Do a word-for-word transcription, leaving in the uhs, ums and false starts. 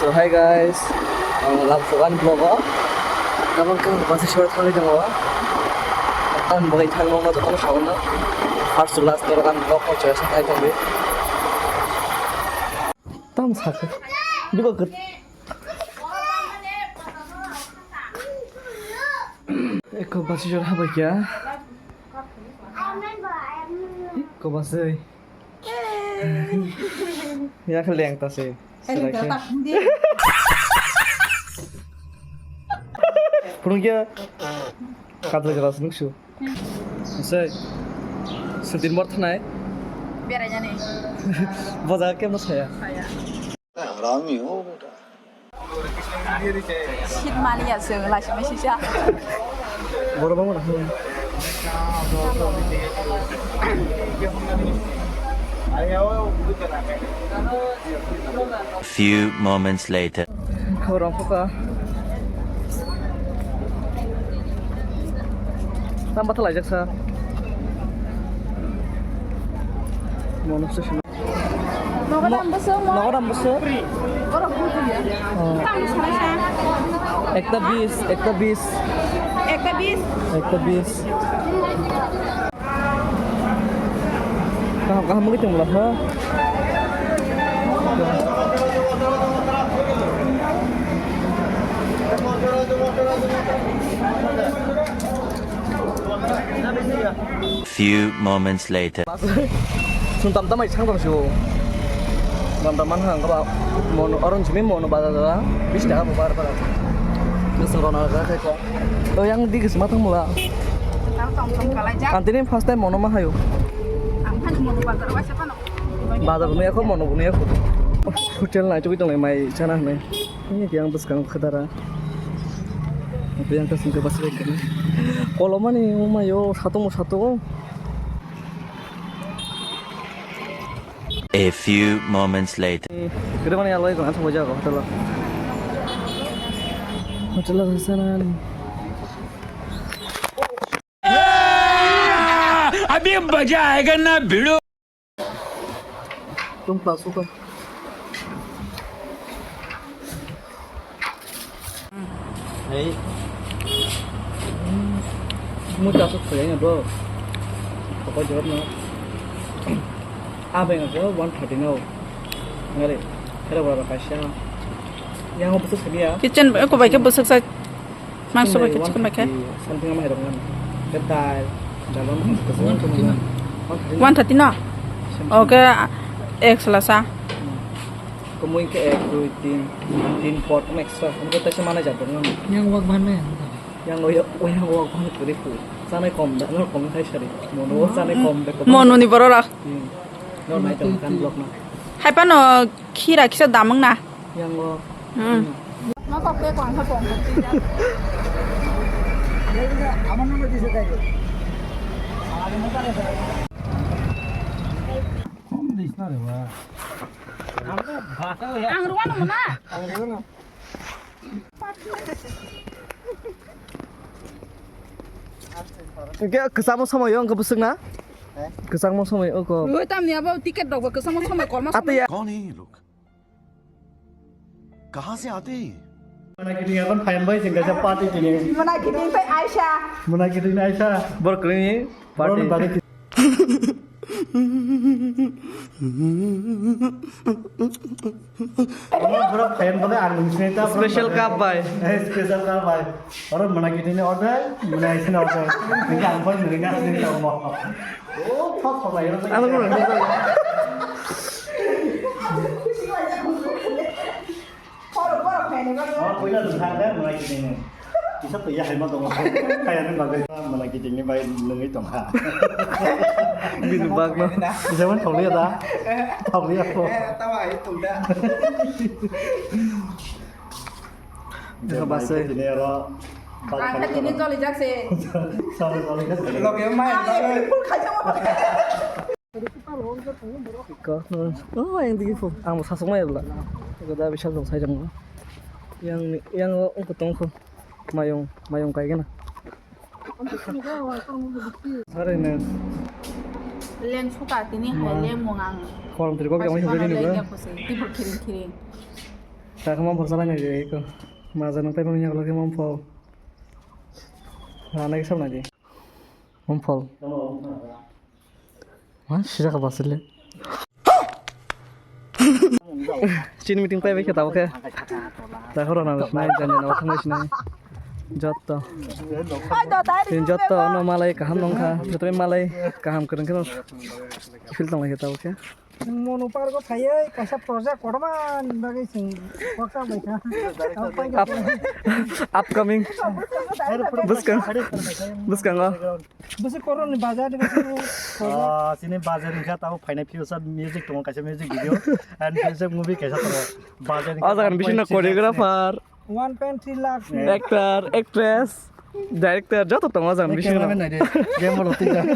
So hi guys, ang Lamsogan vlog o. Tabang khe bus station thangwi tongo. Ang bagwi thangma ma jotono sauna. First to last vlog ang vlog ko chaya sa thai thangwi. Tam sakhe. Bigo kut. Eko bus station habai kya? Eko bus ei. Ya khe leng ta se. Phunukya kadra jala se nuksu. Sei. Sentin bor thanai. Berai jani. Boja kemno saya. Saya. Harami ho beta. Seat mani ya, chwng laisima sisa. Borok bangma rok. Few moments later. Khorang phuka. Tamba thalai jak sa. Monok se. Nogo dam bwswk mo? Nogo dam bwswk? Borok buji ya. Oh. Tamo sana sa. Ekta bis, ekta bis. Ekta bis. Ekta bis. Kaham kaham mungkin tong lah ha. Few moments later. Sung tam tam ai sang tong sio. Tam tam man hang kaba mono orange mi mono bada da bis taka bo bar bar. Ni sung rona ga kai ko. O yang di gis ma thang mula. Tam tam tam kalai jak. Antini first time mono ma hayo. Ang than mono bazar wa sa pano. Bazar ni ako mono ni ako. Hotel nai chukui tong mai chana nai. Ini yang bus kang khadara. Yang kasing ke bas lagi. Kolomani umayo satu mo satu. A few moments later. Kiri mani aloi kong asal boja ko hotel. Hotel sana ni. अभी मजा आएगा ना भिड़ो. Tung pla suka. Hey. Mu ta suk khaya na bro. Apa jawab na? Abeng aja one thirty no. Ngare. Kera bara kaisa. Yang apa sih ya? Kitchen ko bai ke besek sa. Mangso bai khe chicken bai khe. Something ama herok ngan. Ke dal, jabon. One thirty no? Okay, ek sala sa. Kumui ke ek, dui, tin, tin pot, um, extra. Ang kata sih mana jabon ngan. Yang wak ban na yang. Yang lo yang wak ban kuri pu. Sana kom da, nol kom khai sari. Mono sana kom da. Mono ni borok. Nol nai tong kan blok na. Hai pano khira kisa damang na. Yang lo. Hmm. Ang ruwan mo na. Ang ruwan mo. Hwnkhe kwchangma somoi o wngkha bwswk na? He? Kwchangma somoi o ko. Oi, tamni abo ticket rok bo kwchangma somoi kolma somoi. Ate ya. कौन है ये लोग? कहाँ से आते हैं ये? Mona kiting akan phayan bai sing kaisa party tini. Mona kiting bai Aisha. Mona kiting Aisha. Bor kring party. Bor party. Oro pura phayan bole ang nung sini ta. Special cup bai. Eh, special cup bai. Oro mona kiting ni order, mona kiting order. Nungkha ang pon nungkha sini ta mo. Oh, thok thok lai. Ano ko. Borok, borok khaina bagwi. Oh, puila nwng thang khe mwnai kiting. Kisa twi ya hai ma tongo. Kaya nwng bagwi. Mwnai kiting ni bai nwngwi tong kha. Bini bagno. Kisa man thokliya da? Thokliya ko. Eh, tawa hai tong da. Kisa basai. Tini aro. Ang khe tini joli jak se. Sorry, sorry. Loge mai. Ai, full khaisa mo. Iko, hmm. Oh, yang digi fu. Ang sasok mai la. Iko da bisa dong sai jang. Yang ni, yang ungko tong ko. Mayung, mayung kai gana. Sare ne. Leng suka tini hai leng mung ang. Korom tiri ko yang leng ni ko. Tibur kiring kiring. Takma borsa lai nai de ko. Maja nang pai manya ko ke mom phol. Rana ke sabna di. Mom phol. Ma sira ka basile. Chini meeting pai bai ke tabo ke. Da horo na nai jani na thang sinai. Jotto. Tin jotto no malai kaham nongkha. Jotto malai kaham kwrwng khe no. Feel tong lai ke tabo ke. Mono pargo phaiye kaisa project kotorma ni bagwi chwng kok sa bai kha. Up-, upcoming. Bwskang. Bwskango. Bwswk koroni bajar ni bagwi. Ah, chini bajar ni kha tamo phainai future music tongo kaisa music video and future movie kaisa tongo. Bajar ni. O jaga ni bisingo choreographer. One point three lakh. Actor, actress, director, joto tongo jang bisingo. Cameraman nai de, game rok twi jak.